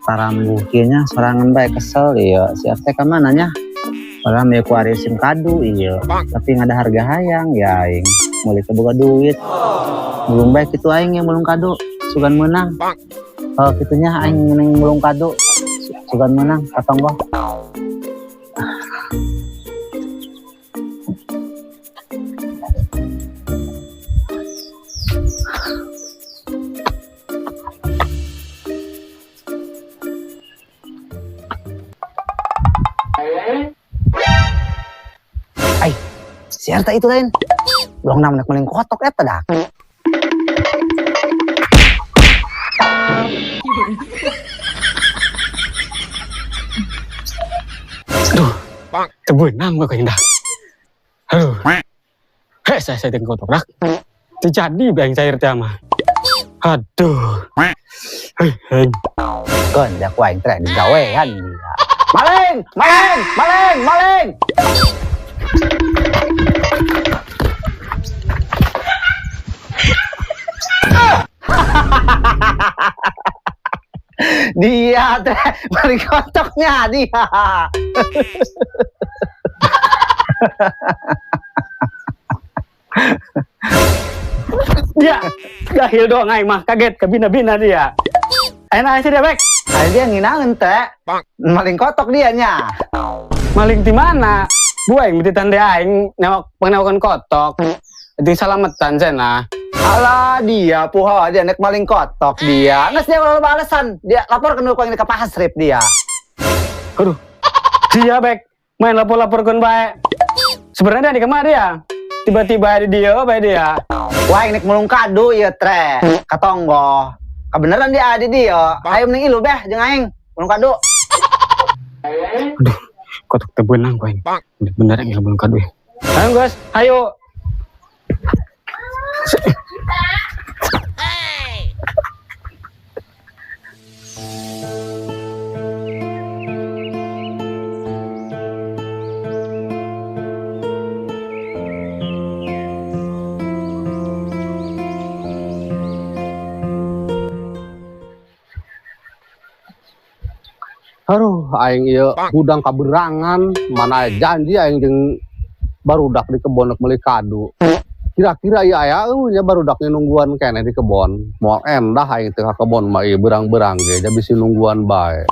Tarambuh kieu nya sorangan bae kesel ieu. Si RT ka mana nya? Padahal mah ku ari sim kadu ieu. Tapi ngada harga hayang ya aing. Meuli teu boga duit. Mulung bae kitu aing yang mulung kadu sugan meunang. Oh kitunya aing mending mulung kadu sugan meunang ka tonggoh. Ai, si RT itu lain. Belum namanya maling kotok eta dah. Aduh, teu beunang mah kayaknya dah. Aduh. Heh, saya teh kotok dak. Teu jadi bae cair teh mah. Aduh. Heh, heh. Keun dah ku aing teh digawean dia. Maling, maling, maling, maling. Dia teh maling kotoknya dia. Dia jahil doang aing mah kaget kebina-bina dia. Enak sih dia bek. Ay, dia nginaeun teh. Maling kotok dia nya. Maling di mana? Bu aing mesti tanda aing newak pengenawakan kotok. Di salametan cenah. Alah dia puha dia nek maling kotok dia. Nges dia kalau balasan dia lapor ke nu ku ka pasrip dia. Aduh. Dia bek main lapor-laporkeun bae. Sebenarnya dia di kemana dia? Tiba-tiba di dia bae dia. Wah nek mulung kadu ieu tre ka tonggoh. Kebenaran dia di dia. Ayo mending ilu beh jeung aing mulung kadu. Aduh, kotok teu beunang ku aing. Bener aing mulung kadu. Ayo guys, ayo. Aduh, aing ieu gudang kaberangan, mana janji aing jeung barudak di kebon nek meuli kadu. Kira-kira ieu aya eueuh nya barudak nungguan keneh di kebon. Moal endah aing teh ka kebon mah ieu berang-berang ge, ja bisi nungguan bae.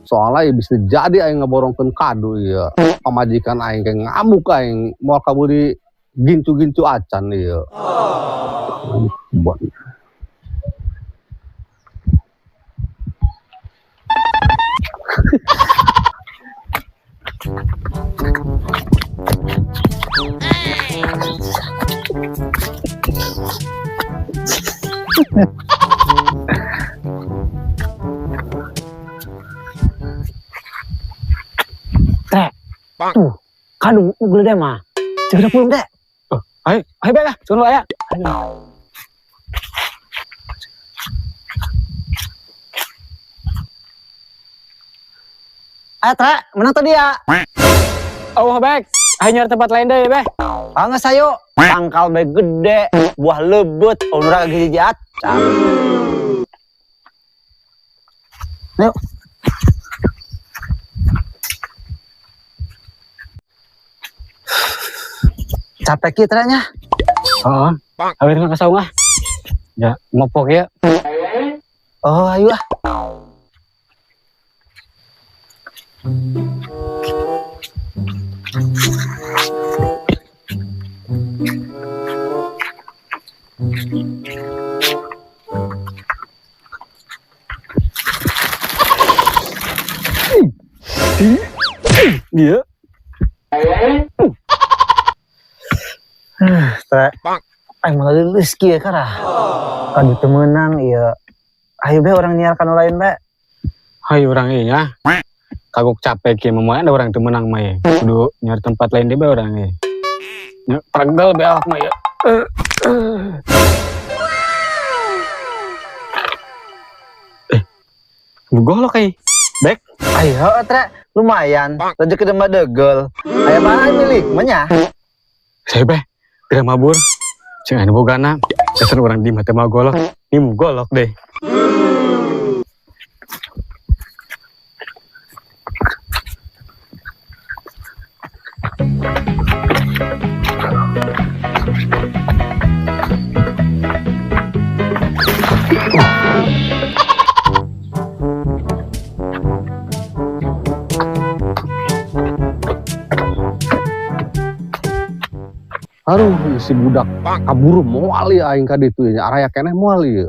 Soalna ieu bisa jadi aing ngaborongkeun kadu ieu. Pamajikan aing ge ngamuk aing, moal kabudi gincu-gincu acan ieu. Kebon. Teh, tuh, kadu gede mah. Cek udah pulung teh. Oh, ayo, ayo bek lah, suruh aya. Ayo Tre, menang tadi ya. Oh bek, ayo nyari tempat lain deh bek. Ah nggak sayo, tangkal bae gede, buah lebet, onura gigi acan. Ayo. Capek kita nya. Oh, ayo ke saung ah. Ya, mopok ya. Oh, ayo ah. Iya. Tre. Aing malah leuleus kieu karah. Kadu teu meunang ieu. Ayo be urang nyiar kanu lain be. Hayu urang ieu nya. Kagok capek kieu mah ada urang teu meunang mah ye. Kudu nyiar tempat lain deui be urang ye. Nya pregel be awak mah ye. Golok euy. Bek. Ayo Tre, lumayan. Rezeki mah degel. Aya mah milik mah nya. Saya be, tidak mabur. Cing anu bogana. Dasar urang di mah teu mah golok. Ini mu golok deh. Aduh, si budak kaburu moal ieu aing ka ditu nya, araya keneh moal ieu.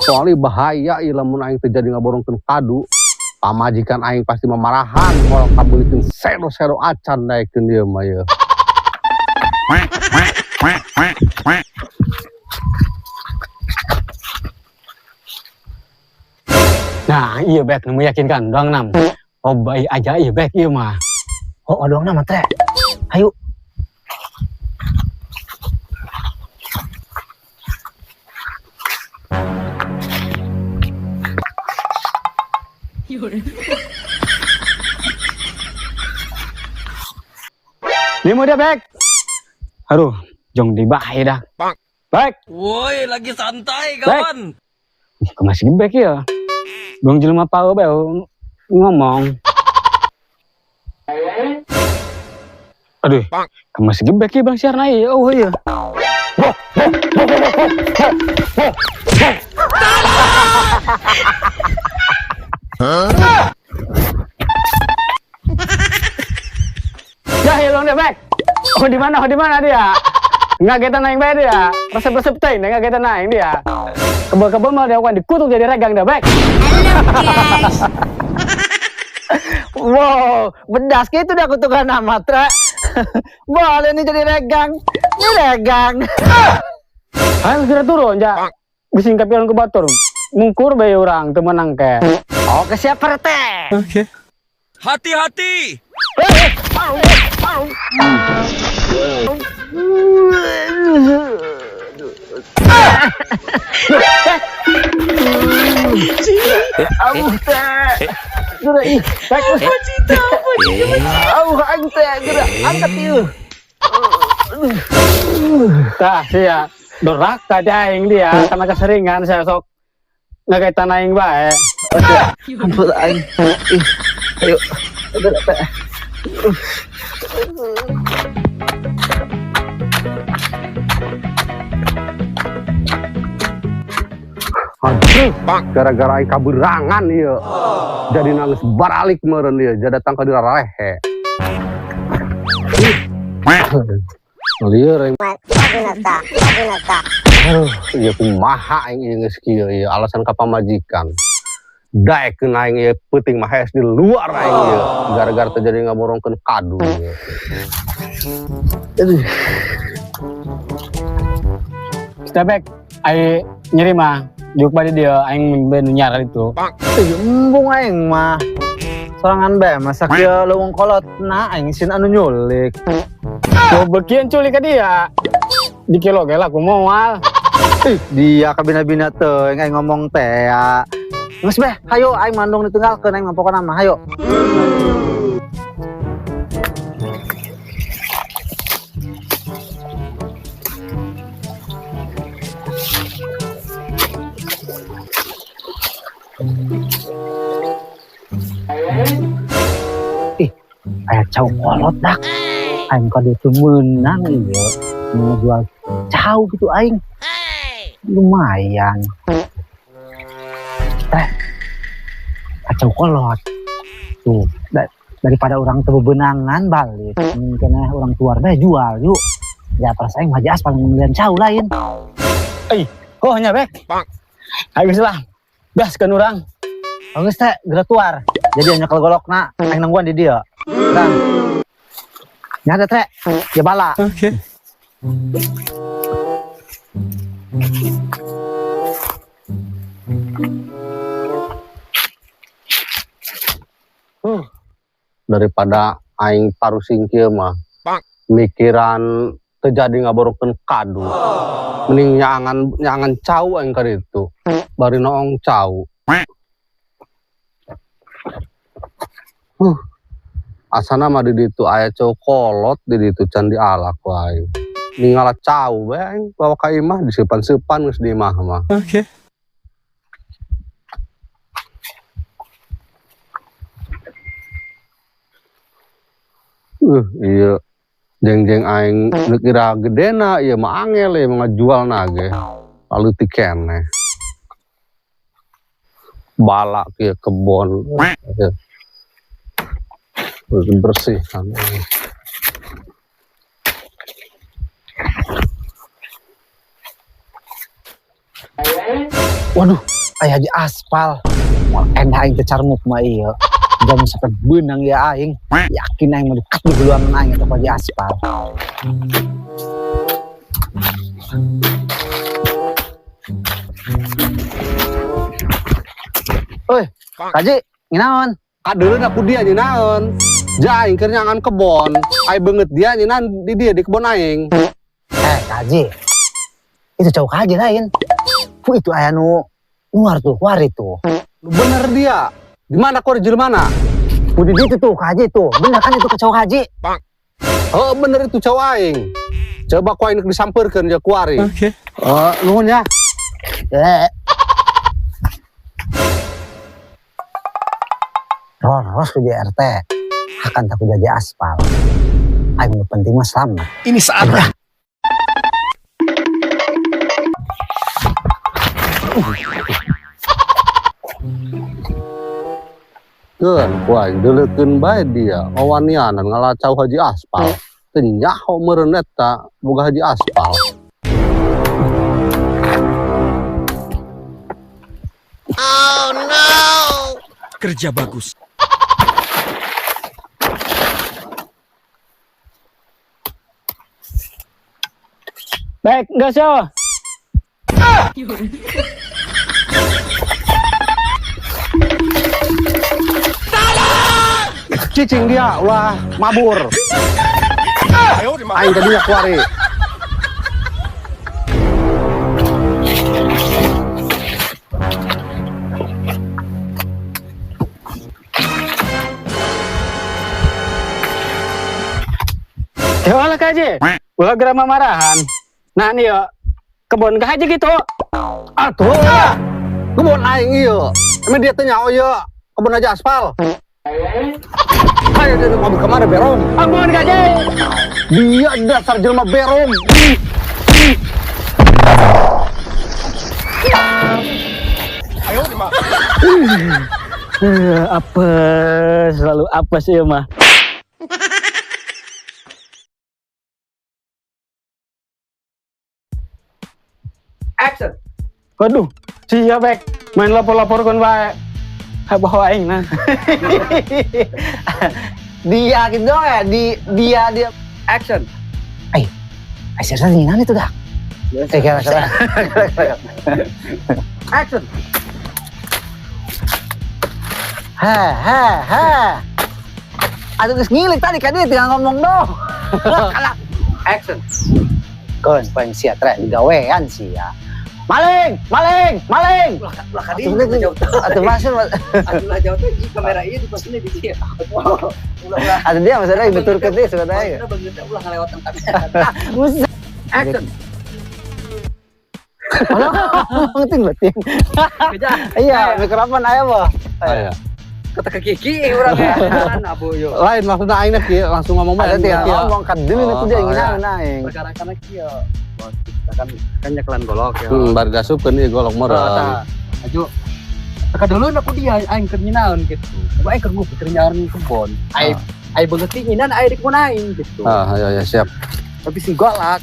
Soalnya bahaya ieu lamun aing teu jadi ngaborongkeun kadu. Pamajikan aing pasti memarahan moal kabeulikeun sero-sero acan daekeun ieu mah ieu. Nah, iya bek nu meyakinkan doang nam. Loba aja iya bek ieu mah. Oh, doang nam teh. Ayo. Lima dia bek. Aduh, jong di bahaya dah. Bek. Woi, lagi santai kawan. Masih bek ya. Bang jelema pau bae ngomong. Aduh, masih gebek ya Bang Siarna ya. Oh iya. Ya, hilang dia, Bek. Oh, di mana? Oh, di mana dia? Ngagetan aing bae dia. Resep-resep teh ngagetan aing dia. Kebel-kebel mah dia akan dikutuk jadi regang dah, Bek. Halo, guys. Wow, bedas gitu dah kutukan nama, Tra. Boleh nih jadi regang. Ini regang. Ayo segera turun, ja. Bising kapian ke batur. Mungkur bae urang teu menang ke. Oke, siap, RT. Oke. Hati-hati. Aduh, teh. Geura ih. Aduh, aing teh geura angkat ieu. Tah, sia. Doraka aing dia sama keseringan saya sok ngagaitan aing bae. Ampun aing. Ih, ayo. Geura teh. Aduh, gara-gara aing kaberangan ieu. Jadi nangis baralik meureun ieu, jadi datang ka direhe. Lieur aing. Aduh, ieu kumaha aing ieu geus kieu ieu alasan ka pamajikan. Daekeun aing ieu peuting mah hees di luar aing ieu. Gara-gara teu jadi ngaborongkeun kadu ieu. Aduh. Stebek, ai nyeri mah. Juk bade dia aing ben nyar itu. Ih, embung aing mah. Sorangan bae masak ieu leuweung kolot na aing sin anu nyulik. Tuh bekian culik ka dia. Di kilo ge lah ku moal. Ih, dia kabina-bina teuing aing ngomong teh ya. Geus beh, hayo aing mandung ditinggalkeun aing mah pokona mah hayo. Ih, aya cau kolot dak. Aing kade teu meunang ieu ngejual cau gitu aing. Lumayan. Teh. Kacau kolot. Tuh, daripada orang teu bebenangan balik, mungkin orang tuar bae jual yuk. Ya pas aing mah jas paling membelian cau lain. Eh, oh nya bek. Ayo geus lah. Gaskeun urang. Geus teh geura tuar. Jadi nyekel golokna aing nungguan di dieu. Urang. Nya teh teh, ya bala. Oke. Daripada aing parusing kieu mah. Mikiran teu jadi ngaborongkeun kadu. Mending nyangan cau aing ka ditu. Bari noong cau. Asana mah di ditu aya cau kolot di ditu can dialak ku aing. Ningala cau bae aing bawa ka imah diseupan-seupan geus di imah mah. Oke. Iya. Jeng-jeng aing nu kira gedena ieu mah angel ieu mah ngajualna ge. Lalu keneh. Balak kieu kebon. Bersih kan. Waduh, aya Haji Aspal. Moal endah aing teh carmuk mah ieu. Jam sampai beunang ya aing. Yakin aing mah dekat di huluan aing eta Haji Aspal. Oi, Haji, nginaon? Kadeuleuh aku dia nyinaon. Ja aing keur nyangan kebon. Ai beungeut dia nyinan di dia di kebon aing. Eh, Haji. Itu cowok Haji lain. Ku itu aya nu luar tuh, kuari tuh. Bener dia. Di mana kuari jelema mana? Udah gitu tuh, Haji tuh. Bener kan itu ke cowok Haji? Oh, bener itu cowok aing. Coba ku aing disampeurkeun je kuari. Oke. Oh, nuhun ya. Eh. Roros ke JRT. Akan takut jadi aspal. Aing nu penting mah selamat. Ini saatnya. Keun ku aing deuleukeun bae dia. Wawanianan ngalacau Haji Aspal. Teu nyaho meureun eta boga Haji Aspal. Oh no. Kerja bagus. Baik, enggak sih. Cicing dia ulah mabur. Aing tadinya kuari. Ya lah Kaji. Ulah gerama marahan. Nah nih yo, kebon ke haji gitu. Atuh. Kebon aing ieu. Emang dia teh nyaho ieu kebon aja aspal. Hayo dia mabur kemana berong? Ampun Kaji. Dia dasar jelema berong. Apa selalu apa sih mah? Action. Waduh, siap bek. Main lapor-lapor kon bae. Heboh aing nah. Dia gitu dong ya, di dia dia Action. Eh, seriusan nginan itu dah. Eh, kira. Action. Ha ha ha. Aduh geus ngilik tadi kan dia tinggal ngomong dong. Kalah. Action. Keun poin sia tre digawean sia. Maling, maling, maling. Ulah kadi. Atuh masuk. Atuh jauh teh di kamera ieu di pasnya di dia. Ulah. Atuh dia maksudnya betul ke dia sebenarnya. Ulah ngalewatan kamera. Action. Penting beting. Iya, mikrofon aya boh. Aya. Kata ke kiki urang ya. Abu yo. Lain maksudna aing kieu langsung ngomong bae. Ada tinggal ngomong kadeuleuh itu dia nginaon aing. Perkara kana kieu. Kan kan nyekelan golok ya. Bari dasupkeun ieu golok meureun. Aju. Teka dulu aku dia aing keur nyinaon gitu. Gua aing keur ngumpul keur nyaon kebon. Aing aing beungeut nyinan aing di kebon aing gitu. Ah, iya iya siap. Tapi si golak